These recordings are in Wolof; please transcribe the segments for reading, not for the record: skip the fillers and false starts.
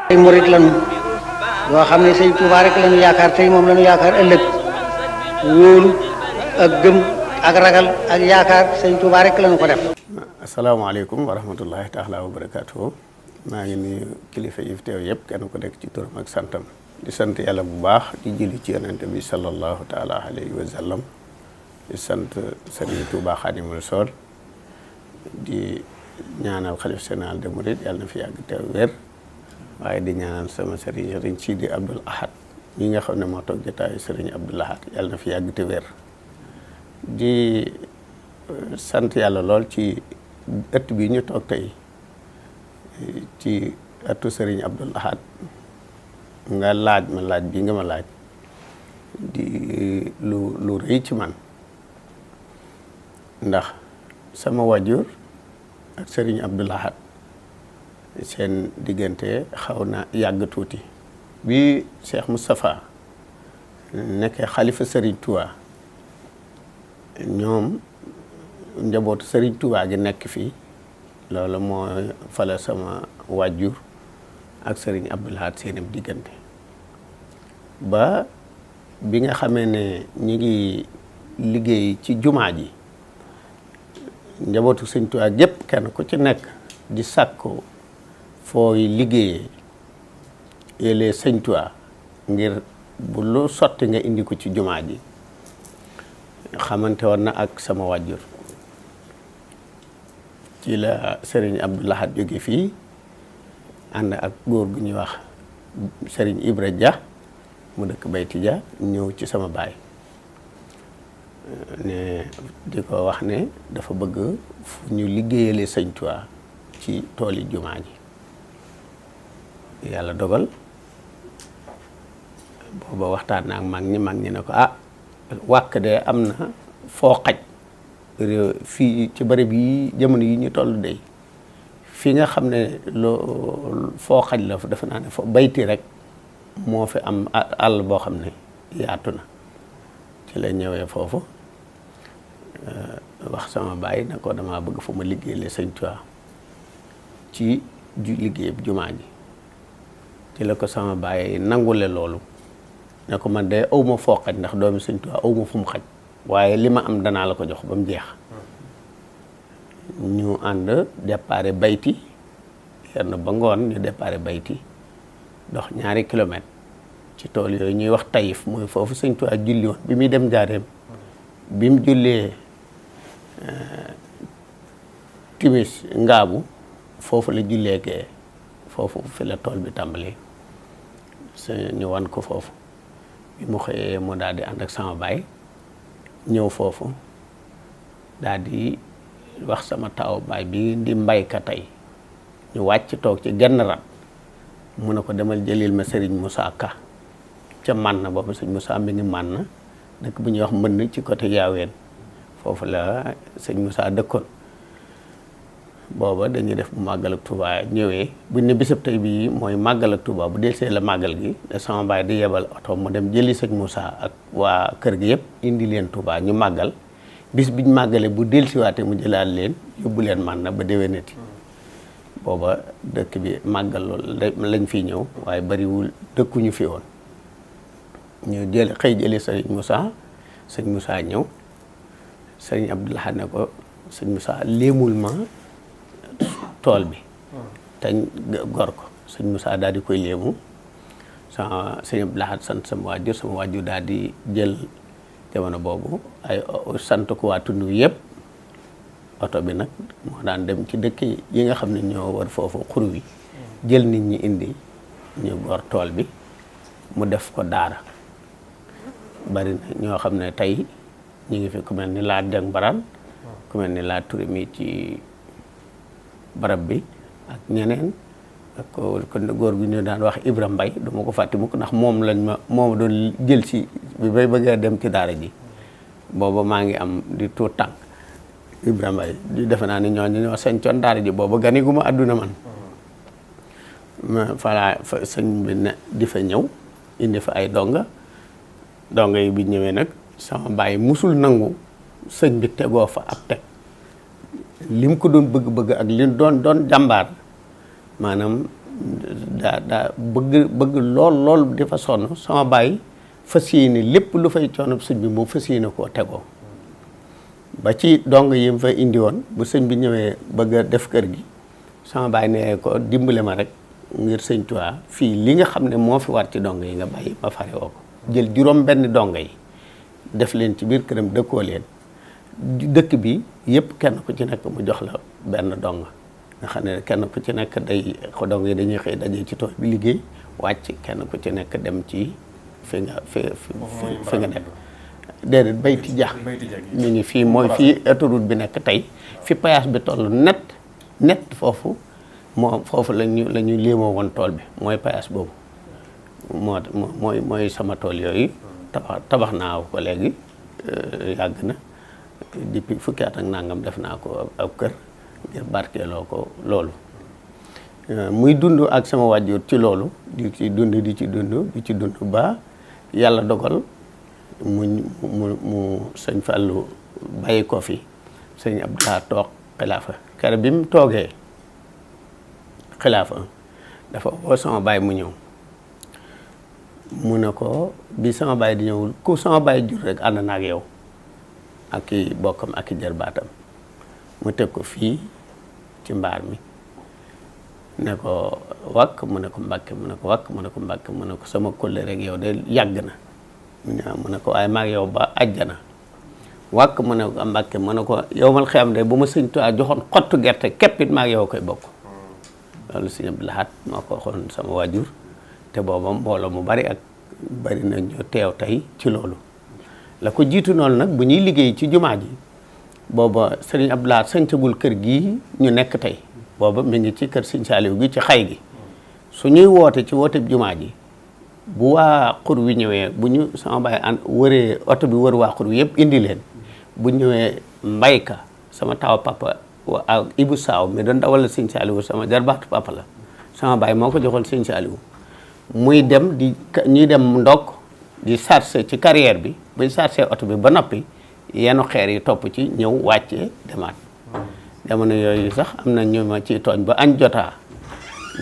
ay murit lañu yoo xam ne sëñ Tuubaa rek lañu yaakaar tey moom lañu yaakaar ëllëg wóolu ak gëm ak ragal ak yaakaar sëñ Tuubaa rek lañu ko def. asalaamaaleykum wa rahmatullahi taala wa barakaatuhu. maa ngi nuyu kilifa yi fi teew yëpp kenn ku nekk ci turam ak santam di sant yàlla bu baax di julli ci yonente bi sallallahu taala alayhi wa sallam di sant Serigne Touba Xaadimu Rasuul di ñaanal xalif général des mourides yàlla na fi yàgg teew wér waaye di ñaanal sama Serigne Sidi Abdou Lahad ñi nga xam ne moo toog jotaayu Serigne Abdou Lahad yàlla na fi yàgg te wér di sant yàlla lool ci ëtt bi ñu toog tey ci ëttu Serigne Abdou Lahad nga laaj ma laaj bi nga ma laaj di lu rëy ci man ndax sama wajur ak Serigne Abdou Lahad seen diggante xaw na yàgg tuuti bi Cheikh Moustapha nekkee xalifa Serigne Touba ñoom njabootu Serigne Touba gi nekk fii loolu moo fala sama wajur ak Serigne Abdou Lahad seenam diggante ba bi nga xamee ne ñi ngi liggéey ci jumaa ji njabootu Serigne Touba gépp kenn ku ci nekk di sàkku fooy liggéeyee yëlee Serigne Touba ngir bu lu sotti nga indi ko ci jumaa ji xamante woon na ak sama wajur ci la Serigne Abdou Lahad jóge fii ànd ak góor gu ñuy wax Serigne Ibra Dia mu dëkk Bayti Dia ñëw ci sama baay ne di ko wax ne dafa bëgg fu ñu liggéeyale Sëñ Tuubaa ci tooli jumaa ji yàlla dogal booba waxtaan na ak mag ñi ne ko wàkk de am na foo xaj fii ci bërëb yi jamono yi ñu toll de fii nga xam ne loo foo xaj la dafa naa ne foo bayti rek moo fi am àll boo xam ne yaatu na ci la ñëwee foofu wax sama baay ne ko dama bëgg fu ma liggéeyale Sëñ Tuubaa ci liggéey jumaa ji ci la ko sama baay nangule loolu ne ko man de aw ma foo xaj ndax doomi Sëñ Tuubaa aw ma fu mu xaj waaye li ma am danaa la ko jox ba mu jeex ñu ànd déparé bayti yenn ba ngoon ñu déparé bayti dox 2 kilomètres ci tool yooyu ñuy wax Taïf mooy foofu Sëñ Tuubaa julli woon bi muy dem Njaaréem bi mu jullee timis ngaabu foofu la jullee gee foofu fi la tool bi tàmbalee ñu wan ko foofu bi mu xëyee mu daal di ànd ak sama baay ñëw foofu daal di wax sama taaw baay bi di mbayka tey ñu wàcc toog ci genn rat mu ne ko demal jëlil ma Serigne Moussa Ka ca Manna boobu sëñ Moussa mi ngi Manna dëkk bu ñuy wax Mbënn ci côté Yaaween foofu la sëñ Moussa dëkkoon booba dañuy def bu màggal ak Touba ñëwee buñ ne bisab tey bii mooy màggal ak Touba bu delsee la màggal gi sama baay di yebal oto mu dem jëli sëñ Moussa ak waa kër gi yëpp indi leen Touba ñu màggal bis biñ màggale bu delsiwaate mu jëlaat leen yóbbu leen man na ba déwénati booba dëkk bi màggal loolu lañ fiy ñëw waaye bariwul dëkkuñu fi woon ñu xëy jëli sëñ Moussa ñëw sëñ Abdou Lahad ne ko sëñ Moussa léemul ma tool bi teñ gor ko sëñ Moussa daal di koy léemu sëñ Abdou Lahad sant sama waajur daal di jël jamono boobu ay sant ko waa tund yëpp oto bi nag moo daan dem ci dëkk yi nga xam ne ñoo war foofu xur wi jël nit ñi indi ñu gor tool bi mu def ko daara bari na ñoo xam ne tey ñu ngi fi ku mel ni laa Deng Baraan ku mel ni laa Touré mi ci barab bi ak ñeneen ak kon góor gu ñu daan wax Ibra Mbay duma ko fàtte mukk ndax moom doon jël si bi bay bëgg a dem ci daara ji booba maa ngi am di tuut tànk Ibra Mbay di defe naa ni ñooñu ñoo sañcoon daara ji booba gani gu ma àdduna man fa sëñ bi ne di fa ñëw indi fa ay donga yi bi ñëwee nag sama baay musul nangu sëñ bi tegoo fa ab teg lim ko doon bëgg-bëgg ak li doon jàmbaar maanaam daa bëgg lool di fa sonn. sama baay fas yéene lépp lu fay coono sëñ bi mu fas yéene koo tegoo ba ci dong yi mu fa indi woon bu sëñ bi ñëwee bëgg a def kër gi sama baay ne ko dimbale ma rek ngir sëñ Tuubaa fii li nga xam ne moo fi war ci dong yi nga bàyyi ma fare woo ko jël juróom benn dong yi def leen ci biir këram dëkkoo leen dëkk bi yëpp kenn ku ci nekk mu jox la benn dong nga xam ne kenn ku ci nekk day dong yi dañuy xëy dajee ci tool bi liggéey wàcc kenn ku ci nekk dem ci fi nga nekk déedéet bayti jax mi ngi fii mooy fii autoroute bi nekk tey fi péage bi toll net foofu foofu la ñu léemoo woon tool bi mooy péage boobu mooy sama tool yooyu tabax naa ko léegi yàgg na depuis fukki at ak nangam def naa ko ab kër ngir barkeeloo ko loolu muy dund ak sama wàjjur ci loolu di ci dund ba yàlla dogal mu sëñ Fallou bàyyi ko fi sëñ Abdou Lahad toog xilaafa kere bi mu toogee xilaafa dafa woo sama baay mu ñëw mu ne ko bi sama baay di ñëwul ku sama baay jur rek ànd na ak yow ak i bokkam ak i jarbaatam mu teg ko fii ci mbaar mi ne ko wakk mu ne ko Mbacke mu ne ko wakk mu ne ko Mbacke mu ne ko sama kóllëre rek yow de yàgg na mu ne ko waaye maa ngi yow ba àjjana wakk mu ne ko Mbacke mu ne ko yow mal xiyam de bu ma sëñ Tuubaa joxoon xottu gerte képp it maa ngi yow koy bokk loolu sëñ Abdou Lahad moo ko waxoon sama waajur te booba mbooloo mu bari na ñu teew tey ci loolu la ko jiitu noonu nag bu ñuy liggéey ci jumaa ji booba sëriñ Abdou Lahad sañcagul kër gii ñu nekk tey booba mi ngi ci kër sëñ Saaliw gi ci xay gi su ñuy woote ci woote jumaa ji bu waa xur wi ñëwee bu ñu sama baay wëree oto bi wër waa xur wi yëpp indi leen bu ñëwee mbayka sama taw papa ak Ibu Saaw mi doon dawal sëñ Saaliw sama jarbaatu papa la sama baay moo ko joxoon sëñ Saaliw muy dem ñuy dem ndokk di chargé ci carrière bi buñ chargé oto bi ba noppi yenu xeer yi topp ci ñëw wàccee demaat jamono yooyu sax am na ñu ma ciy tooñ ba añ jotaa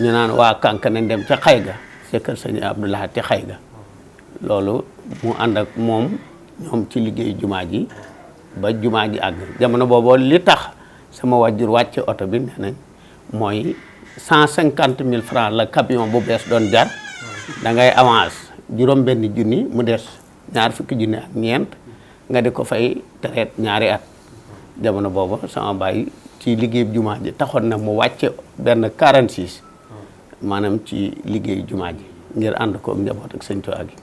ñu naan waa kànk nañ dem ca xay ga ca kër sëñ Abdou Lahad ci xay ga loolu mu ànd ak moom ñoom ci liggéey jumaa ji ba jumaa ji àgg jamono boobu li tax sama wàjjur wàcce oto bi nee nañ mooy 150 000 francs la camion bu bees doon jar da ngay avance juróom benn junni mu des ñaar fukki junni ak ñeent nga di ko fay traite ñaari at jamono boobu sama baay ci liggéey jumaa ji taxoon na mu wàcce benn 46 maanaam ci liggéey jumaa ji ngir ànd ko njaboot ak sëñ Tuubaa gi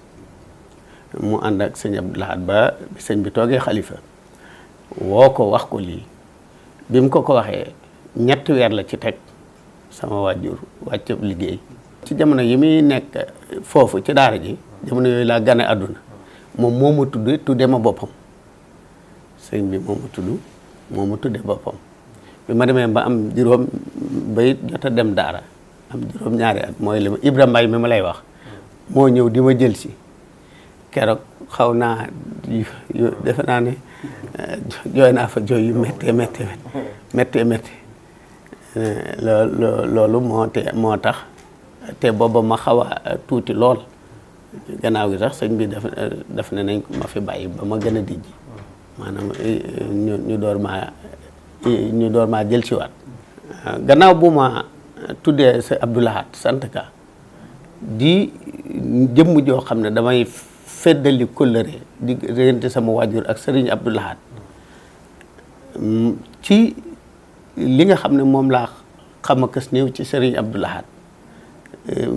mu ànd ak sëñ Abdou Lahad ba sëñ bi toogee xalifa woo ko wax ko lii bi mu ko waxee ñetti weer la ci teg sama waajur wàcce liggéey ci jamono yi muy nekk foofu ci daara ji jamono yooyu laa gane àdduna moom moo ma tudde ma boppam sëñ bi moo ma tudde boppam bi ma demee ba am juróom bay jot a dem daara am juróom ñaari at mooy li ma Ibra Mbay mi ma lay wax moo ñëw di ma jël si keroog xaw naa defe naa ne jooy naa fa jooy yu méttee loolu moo tax te booba ma xaw a tuuti lool gannaaw gi sax sëñ bi def ne nañ ma fi bàyyi ba ma gën a dijji maanaam ñu door maa jël si waat gannaaw bu ma tuddee sa Abdou Lahad sant ka di jëmm joo xam ne damay feddali kóllëre di réente sama waajur ak Serigne Abdou Lahad ci li nga xam ne moom laa xam a kës néew ci Serigne Abdou Lahad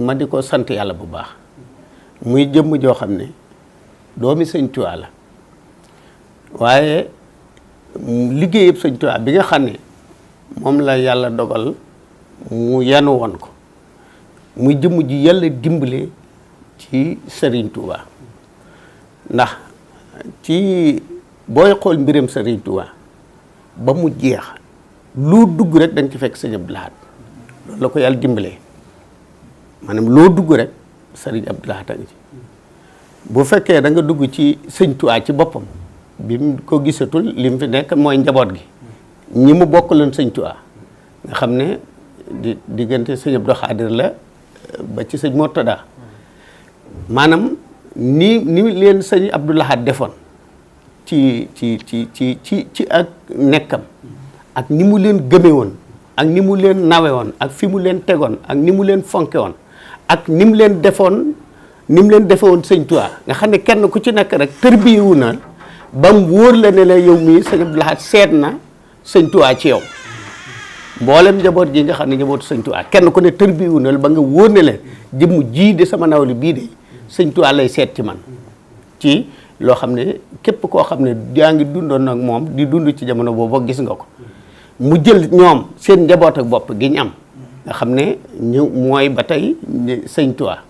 ma di ko sant yàlla bu baax muy jëmm joo xam ne doomi sëñ Tuubaa la waaye liggéeyëb sëñ Tuubaa bi nga xam ne moom la yàlla dogal mu yanu woon ko muy jëmm ji yàlla dimbale ci Serigne Touba ndax ci booy xool mbiram Serigne Touba ba mu jeex loo dugg rek dañ ci fekk sëñ Abdou Lahad loolu la ko yàlla dimbalee maanaam loo dugg rek Serigne Abdou Lahad a ngi ci bu fekkee da nga dugg ci sëñ Touba ci boppam bi mu ko gisatul li mu fi nekk mooy njaboot gi ñi mu bokkaloon sëñ Touba nga xam ne diggante sëñ Abdou Khadir la ba ci sëñ Murtada maanaam ni leen sëñ Abdou Lahad defoon ci ak nekkam ak ni mu leen gëme woon ak ni mu leen nawe woon ak fi mu leen tegoon ak ni mu leen fonke woon ak ni mu leen defoon sëñ Tuubaa nga xam ne kenn ku ci nekk rek tërbiyewu na ba mu wóor la ne la yow mii sëñ Abdou Lahad seet na sëñ Tuubaa ci yow mboolem njaboot gi nga xam ne njabootu sëñ Tuubaa kenn ku ne tërbiyewu na ba nga wóor ne la jëmm jii de sama nawle bii de sëñ Tuubaa lay seet ci man ci loo xam ne képp koo xam ne yaa ngi dundoon nag moom di dund ci jamono boobu gis nga ko mu jël ñoom seen njaboot ak bopp gi ñu am nga xam ne ñu mooy ba tey sëñ Tuubaa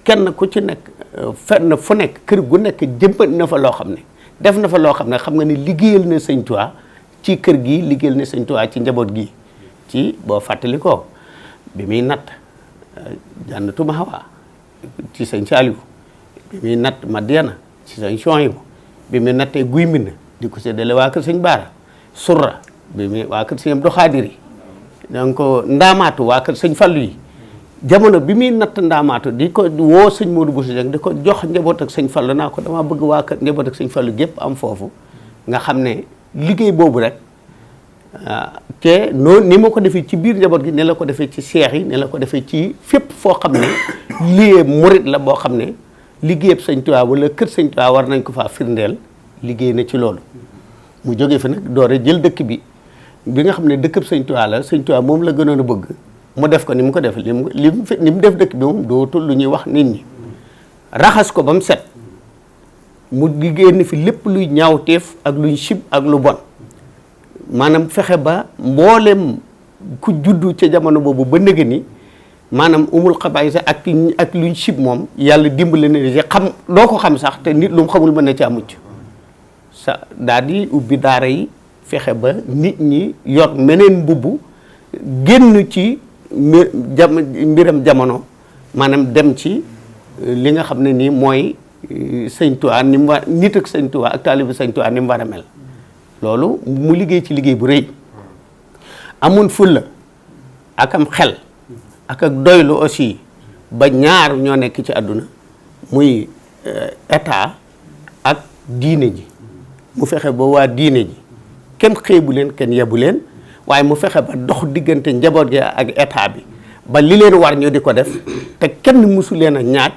kenn ku ci nekk fenn fu nekk kër gu nekk jëmbat na fa loo xam ne def na fa loo xam ne xam nga ne liggéeyal na sëñ Tuubaa ci kër gi liggéeyal na sëñ Tuubaa ci njaboot gi ci boo fàttali ko bi muy natt Jannatu Mahwa ci sëñ Saaliw bi muy natt Madiana ci sëñ Suhaybu bi muy nattee Guy Mbind di ko séddale waa kër sëñ Baara Surra bi muy waa kër sëñ Abdu Xaadir yi donc ndaamaatu waa kër sëñ Fallu yi jamono bi muy natt ndaamaatu di ko woo sëñ Modou Bousso Dieng di ko jox njaboot ak sëñ Fallu naa ko dama bëgg waa kër njaboot ak sëñ Fallu gépp am foofu nga xam ne liggéey boobu rek te noonu ni ma ko defee ci biir njaboot gi ne la ko defee ci seex yi ne la ko defee ci fépp foo xam ne lii murit la boo xam ne liggéeyab sëñ Tuubaa wala kër sëñ Tuubaa war nañ ko faa firndeel liggéey na ci loolu mu jógee fi nag doore jël dëkk bi nga xam ne dëkkab sëñ Tuubaa la sëñ Tuubaa moom la gënoon a bëgg mu def ko ni mu ko def ni mu def dëkk bi moom dootul lu ñuy wax nit ñi raxas ko ba mu set mu génn fi lépp luy ñaawteef ak luy sib ak lu bon maanaam fexe ba mboolem ku juddu ca jamono boobu ba nëgë ni maanaam umul xabaay sax ak luñ sib moom yàlla dimbale na ci xam doo ko xam sax te nit lu mu xamul mën na caa mucc sa daal di ubbi daara yi fexe ba nit ñi yor meneen mbubb génn ci mbiram jamono maanaam dem ci li nga xam ne nii mooy sëñ Tuubaa ni mu war nit ak sëñ Tuubaa ak taalibu sëñ Tuubaa ni mu war a mel loolu mu liggéey ci liggéey bu rëy amoon fulla ak am xel ak doylu aussi ba ñaar ñoo nekk ci àdduna muy état ak diine ji mu fexe ba waa diine ji kenn xeebu leen kenn yebu leen waaye mu fexe ba dox diggante njaboot gi ak état bi ba li leen war ñu di ko def te kenn musu leen a ñaaj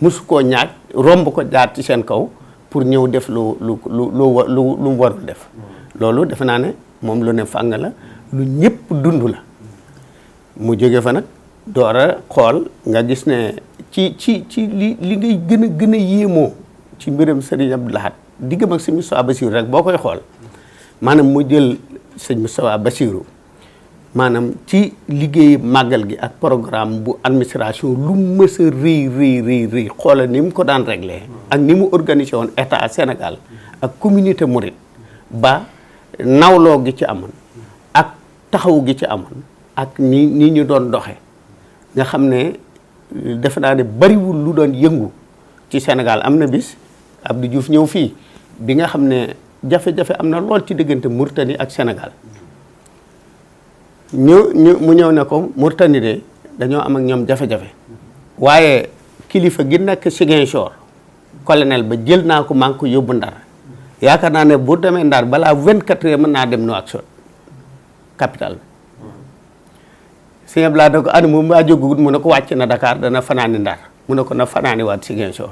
musu koo ñaaj romb ko jaar ci seen kaw pour ñëw def lu mu warul def loolu defe naa ne moom lu ne fàng la lu ñëpp dund la mu jóge fa nag door a xool nga gis ne ci li ngay gën a yéemoo ci mbiram Serigne Abdou Lahad diggam ak sëñ Moustapha Bassirou rek boo koy xool maanaam mu jël sëñ Moustapha Bassirou maanaam ci liggéey màggal gi ak programme bu administration lu mës a rëy xoolal ni mu ko daan réglé ak ni mu organisé woon état Sénégal ak communauté mouride ba nawloo gi ci amoon ak taxaw gi ci amoon ak ni ñu doon doxe nga xam ne defe naa ne bariwul lu doon yëngu ci Sénégal am na bis Abdou Diouf ñëw fii bi nga xam ne jafe-jafe am na lool ci diggante Mauritanie ak Sénégal mu ñëw ne ko Mauritanie de dañoo am ak ñoom jafe-jafe waaye kilifa gi nekk Ziguinchor colonel ba jël naa ko maa ngi ko yóbbu Ndar yaakaar naa ne bu demee Ndar balaa 24 heures mën naa dem Nouakchott capitale Sëñ Abdou Lahad da ko ani moom maa jógugut mu ne ko wàcc na Dakar dana fanaani Ndar mu ne ko na fanaani waat Ziguinchor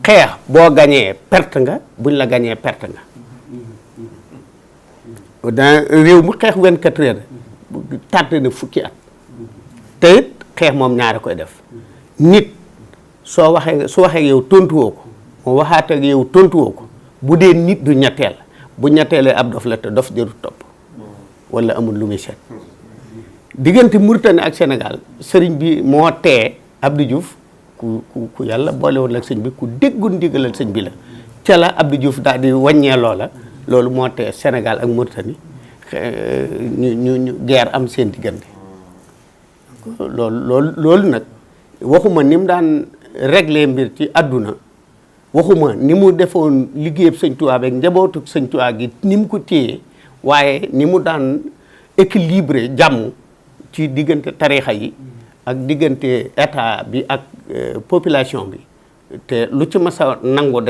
xeex boo gañee perte nga buñ la gañee perte nga dans réew mu xeex 24 heures tàdd na fukki at te it xeex moom ñaari koy def nit su waxee yow tontuwoo ko mu waxaat ak yow tontuwoo ko bu dee nit du ñetteel bu ñetteelee ab dof la te dof jëru topp wala amul lu muy seet diggante Mauritanie ak Sénégal sëriñ bi moo tee Abdou Diouf ku yàlla boole woon ak sëñ bi ku déggoon ndigalal sëñ bi la ca la Abdou Diouf daal di wàññee loola loolu moo tee Sénégal ak Mauritanie ñu guerre am seen diggante loolu nag waxuma ni mu daan régler mbir ci àdduna waxuma ni mu defoon liggéeyab sëñ Tuubaa ak njabootu sëñ Tuubaa gi ni mu ko téye waaye ni mu daan équilibré jàmm ci diggante tarixa yi ak diggante état bi ak population bi te lu ci mas a nangu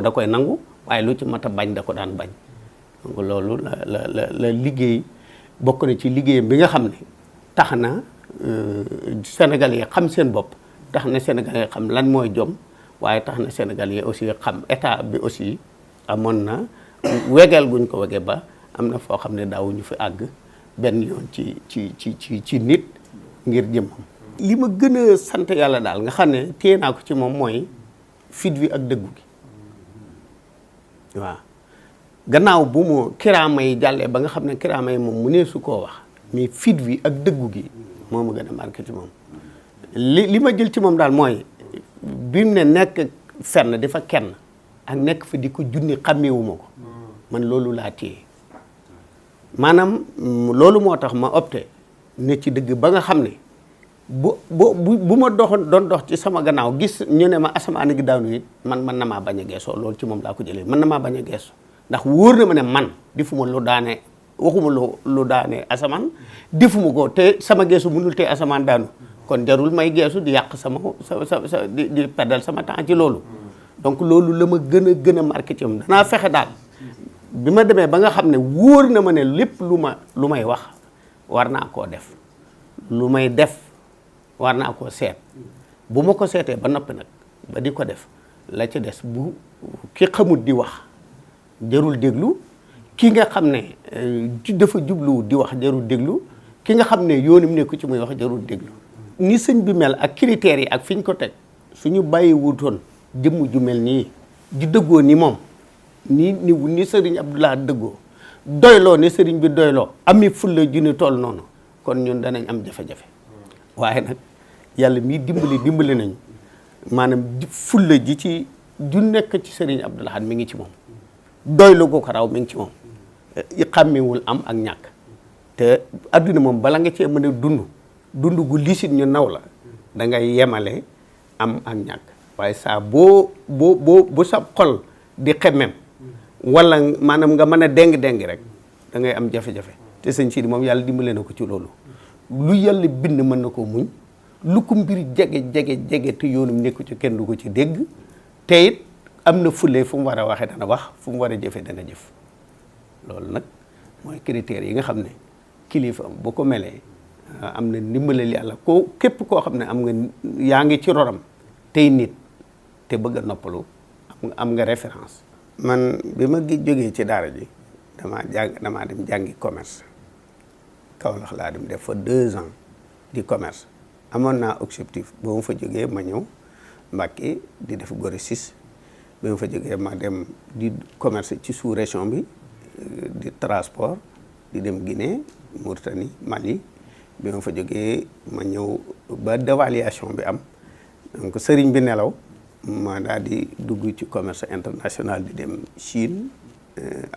da koy nangu waaye lu ci mat a bañ da ko daan bañ donc loolu la liggéey bokk na ci liggéeyam bi nga xam ne tax na Sénégal yi xam seen bopp tax na Sénégal yi xam lan mooy jom waaye tax na Sénégal yi aussi xam état bi aussi amoon na wegeel guñ ko wege ba am na foo xam ne daawuñu fi àgg benn yoon ci nit ngir jëmmam. li ma gën a sant yàlla daal nga xam ne téye naa ko ci moom mooy fit wi ak dëggu gi waaw gannaaw bu mu kiraama yi jàllee ba nga xam ne kiraama yi moom mu nee su koo wax mais fit wi ak dëggu gi moo ma gën a marqué ci moom li ma jël ci moom daal mooy bi mu ne nekk fenn dafa kenn ak nekk fa di ko junni xàmmeewuma ko man loolu laa téye maanaam loolu moo tax ma opté ne ci dëgg ba nga xam ne bu ma doon dox ci sama gannaaw gis ñu ne ma asamaan gi daanu it man na maa bañ a geesoo loolu ci moom laa ko jëlee man na maa bañ a geesoo ndax wóor na ma ne man defuma lu daane waxuma lu daane asamaan defuma ko te sama geesu mënul te asamaan daanu kon jarul may geesu di yàq sa di perdal sama temps ci loolu donc loolu la ma gën a marqué ci moom danaa fexe daal bi ma demee ba nga xam ne wóor na ma ne lépp lu may wax war naa koo def lu may def war naa koo seet bu ma ko seetee ba noppi nag ba di ko def la ca des bu ki xamut di wax jarul déglu ki nga xam ne dafa jublu di wax jarul déglu ki nga xam ne yoonum nekku ci muy wax jarul déglu ni sëñ bi mel ak critères yi ak fi ñu ko teg suñu bàyyi wutoon jëmm ju mel nii di dëggoo ni moom ni Serigne Abdou Lahad dëggoo doyloo ne Serigne bi doyloo ami fulla ju ni toll noonu kon ñun danañ am jafe-jafe waaye nag yàlla mii dimbali nañu maanaam fulla ji ci ju nekk ci Serigne Abdou Lahad mi ngi ci moom doylu ko raw mi ngi ci moom xàmmewul am ak ñàkk te adduna moom bala nga cee mën a dund gu lisit ñu naw la da ngay yemale am ak ñàkk waaye saa boo sa xol di xemmem wala maanaam nga mën a déng rek da ngay am jafe-jafe te sëñ Sidi moom yàlla dimbale na ko ci loolu lu yàlla bind mën na koo muñ lu ko mbir jege te yoonum nekku ci kenn du ko ci dégg te it am na fulle fu mu war a waxee dana wax fu mu war a jëfe dana jëf loolu nag mooy critères yi nga xam ne kilifa bu ko melee am na ndimbalal yàlla képp koo xam ne yaa ngi ci roram tey nit te bëgg a noppalu am nga référence. man bi ma jógee ci daara ji damaa dem jàngi commerce Kaolack laa dem def fa 2 ans di commerce amoon naa objectif ba ma fa jógee ma ñëw Mbacke di def grossiste ba ma fa jógee ma dem di commerce ci sous région bi di transport di dem Guinée Mauritanie Mali bi ma fa jógee ma ñëw ba dévaluation bi am donc sëriñ bi nelaw ma daal di dugg ci commerce international di dem Chine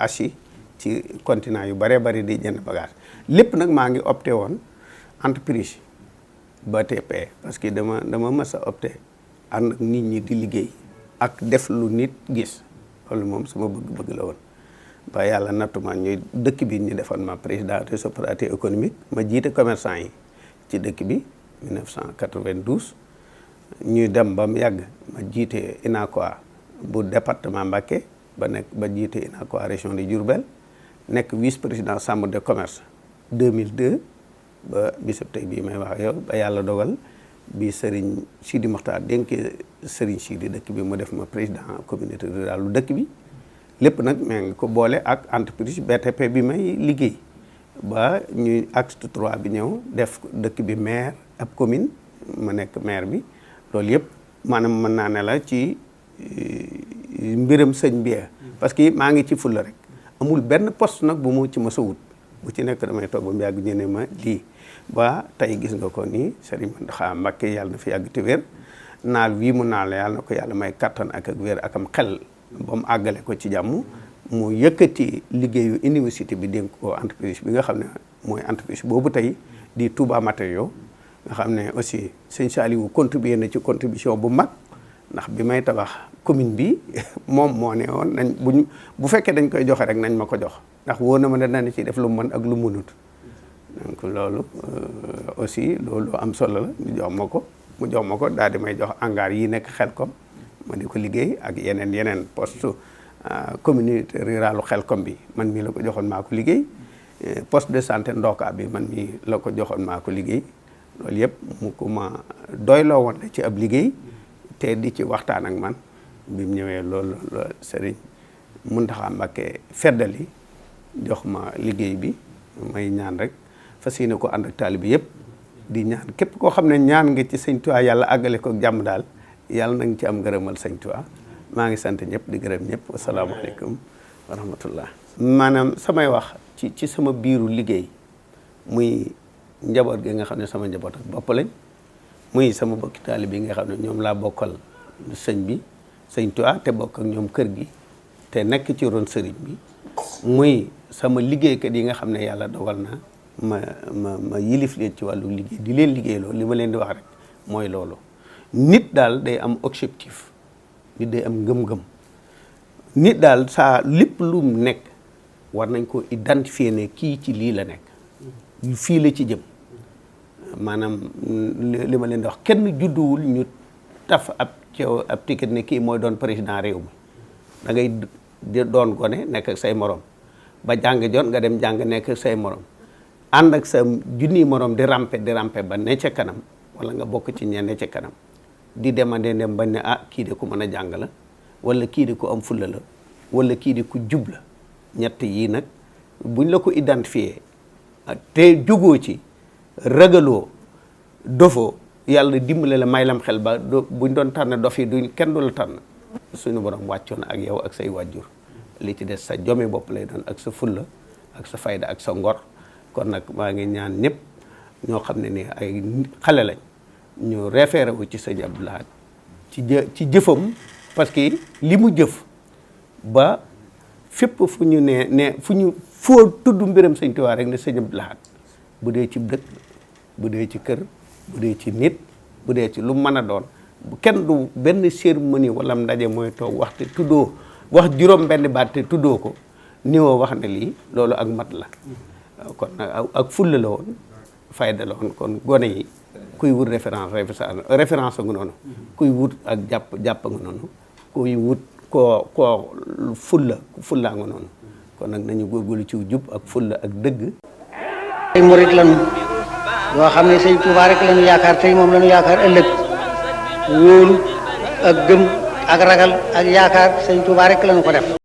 Asie ci continent yu bëree bëri di jënd bagage lépp nag maa ngi opté woon entreprise BTP parce que dama mës a opté ànd ak nit ñi di liggéey ak def lu nit gis loolu moom sama bëgg-bëgg la woon ba yàlla nattuma ñuy dëkk bi ñu defoon ma président réseau opérateur économique ma jiite commerçant yi ci dëkk bi 1992 ñuy dem ba mu yàgg ma jiite UNACOIS bu département Mbacke ba jiite UNACOIS région de Diourbel nekk vice président chambre de commerce 2002 ba bisub tey bii may wax ak yow ba yàlla dogal bi Serigne Sidi Mokhtar dénkee Serigne Sidi dëkk bi mu def ma président communauté rurale lu dëkk bi lépp nag mais nga ko boole ak entreprise BTP bi may liggéey ba ñuy acte 3 bi ñëw def dëkk bi maire ab commune ma nekk maire bi loolu yëpp maanaam mën naa ne la ci mbiram sëñ bi parce que maa ngi ci fulla rek amul benn poste nag bu mu ci mës a wut bu ci nekk damay toog ba mu yàgg ñu ne ma lii ba tey gis nga ko nii Serigne Mountakha Mbacké yàlla na fi yàgg te wér naal wii mu naal yàlla na ko yàlla may kattan ak wér ak am xel ba mu àggale ko ci jàmm mu yëkkati liggéeyu université bi dénk ko entreprise bi nga xam ne mooy entreprise boobu tey di Touba Matériaux nga xam ne aussi sëñ Saliou contribué na ci contribution bu mag ndax bi may tabax commune bi moom moo ne woon nañ bu fekkee dañ koy joxe rek nañ ma ko jox ndax wóor na ma ne dana ci def lu mu mën ak lu mënut donc loolu aussi loolu am solo la ñu jox ma ko mu jox ma ko daal di may jox hangar yi nekk Xelkom ma di ko liggéey ak yeneen poste communauté rurale Xelkom bi man mii la ko joxoon maa ko liggéey poste de santé Ndoka bi man mii la ko joxoon maa ko liggéey loolu yëpp mu ko ma doyloo woon la ci ab liggéey te di ci waxtaan ak man bi mu ñëwee loolu la Serigne Mbacke feddali jox ma liggéey bi may ñaan rek fas yéene ko ànd ak taalibe yëpp di ñaan képp koo xam ne ñaan nga ci Sëñ Tuubaa yàlla àggale ko jàmm daal yàlla na nga ci am ngërëmal Sëñ Tuubaa maa ngi sant ñëpp di gërëm ñëpp wasalaamaaleykum wa rahmatullah. maanaam samay wax ci sama biiru liggéey muy njaboot gi nga xam ne sama njaboot ak bopp lañ muy sama bokki taalibe bi nga xam ne ñoom laa bokkal sëñ bi Sëñ Tuubaa te bokk ak ñoom kër gi te nekk ci ron sëriñ bi muy sama liggéeykat yi nga xam ne yàlla dogal na ma yilif leen ci wàllu liggéey di leen liggéey loolu li ma leen di wax rek mooy loolu nit daal day am objectif nit day am ngëm-ngëm nit daal saa lépp lu mu nekk war nañ ko identifier ne kii ci lii la nekk fii la ci jëm maanaam li ma leen di wax kenn judduwul ñu taf ab ticket ne kii mooy doon président réew mi da ngay doon gone nekk ak say morom ba jàng jot nga dem jàng nekk ak say morom ànd ak sa junniy morom di rampe ba ne ca kanam wala nga bokk ci ñenn ne ca kanam di demandé dem ba ne kii de ku mën a jàng la wala kii de ku am fulla la wala kii de ku jub la ñett yii nag buñ la ko identifié te jógoo ci ragaloo dofoo yàlla dimbale la may lam xel ba buñ doon tànn dof yi duñ kenn du la tànn suñu borom wàccoon ak yow ak say wàjjur li ci des sa jomi bopp lay doon ak sa fulla ak sa fayda ak sa ngor kon nag maa ngi ñaan ñëpp ñoo xam ne ni ay xale lañ ñu référé wu ci sëñ Abdou Lahad ci jëfam parce que li mu jëf ba fépp fu ñu fu ñu foo tudd mbiram sëñ Tuubaa rek ne sëñ Abdou Lahad bu dee ci dëkk bu dee ci kër bu dee ci nit bu dee ci lu mën a doon kenn du benn cérémonie wala ndaje mooy toog wax te tuddoo wax juróom benn baat te tuddoo ko ni woo wax ne lii loolu ak mat la kon nag ak fulla la woon fayda la woon kon gone yi kuy wut référence nga noonu kuy wut ak jàpp nga noonu kuy wut koo fulla nga noonu kon nag nañu góorgóorlu ci jub ak fulla ak dëgg. ay murit lañu yoo xam ne Sëñ Tuubaa rek lañu yaakaar tey moom lañu yaakaar ëllëg wóolu ak gëm ak ragal ak yaakaar Sëñ Tuubaa rek lañu ko def.